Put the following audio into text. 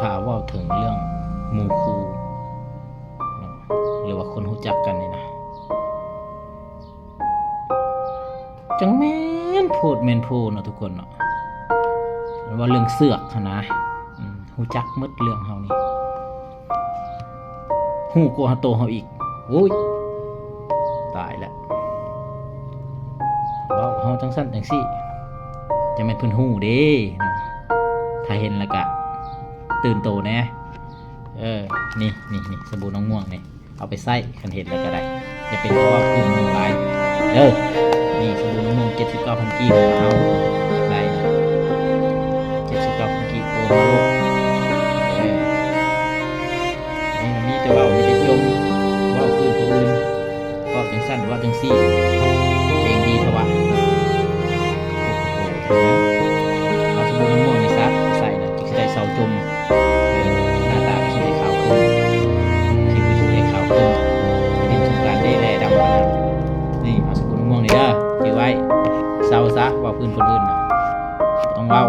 ຖ້າເວົ້າເຖິງເລື່ອງໝູ່ຄູ່ເນາະ ຫຼືວ່າຄົນຮູ້ຈັກກັນນີ້ນະ ຈັ່ງແມ່ນໂພດແມ່ນໂພເນາະທຸກຄົນເນາະ. ເວົ້າເລື່ອງເຊືອກຫັ້ນນະ ອືມ ຮູ້ຈັກໝົດເລື່ອງເຮົານີ້ ຮູ້ກວ່າໂຕເຮົາອີກ. ໂອ້ຍ ຕາຍແລ້ວ ເວົ້າເຮົາຈັ່ງຊັ້ນຈັ່ງຊີ້ ຈັ່ງແມ່ນເພິ່ນຮູ້ເດ້ເນາະ. ຖ້າເຫັນແລ້ວກະຕື່ນໂຕແດ່. ເອີ ນີ້ ນີ້ ນີ້ ສະບູນ້ອງມ່ວງນີ້ ເອົາໄປໃຊ້ ຄັນເຫັນແລ້ວກະໄດ້. ຢ່າໄປເວົ້າຄືນໝູ່ຫຼາຍເດີ. ນີ້ສະບູນ້ອງມ່ວງ ເຈັດສິບເກົ້າພັນກີບ ເອົາ ຢາກໄດ້ນະ ເຈັດສິບເກົ້າພັນກີບ ໂອນມາໂລດ. ເອີ ນີ້ນະ ມີແຕ່ເວົ້າ ມີແຕ່ຈົ່ມ ເວົ້າຄືນຜູ້ອື່ນ ເວົ້າຈັ່ງຊັ້ນ ເວົ້າຈັ່ງຊີ້ ເກັ່ງດີແທ້ວະ. ເອົາສະບູນ້ຳມ່ວງນີ້ຊະ ໃສ່ນະ ຈຶ່ງຊິໄດ້ເຊົາຈົ່ມ. ເອີ ໜ້າຕາກໍຊິໄດ້ຂາວຂຶ້ນ ຜິວກໍຊິໄດ້ຂາວຂຶ້ນ ຫຼິ້ນສົງການເດ້ແລ້ດຳປານນັ້ນ. ນີ້ ເອົາສະບູນ້ຳມ່ວງນີ້ເດີ ຈື່ໄວ້ ເຊົາຊະ ເວົ້າພື້ນຄົນອື່ນນະ ບໍ່ຕ້ອງເວົ້າ.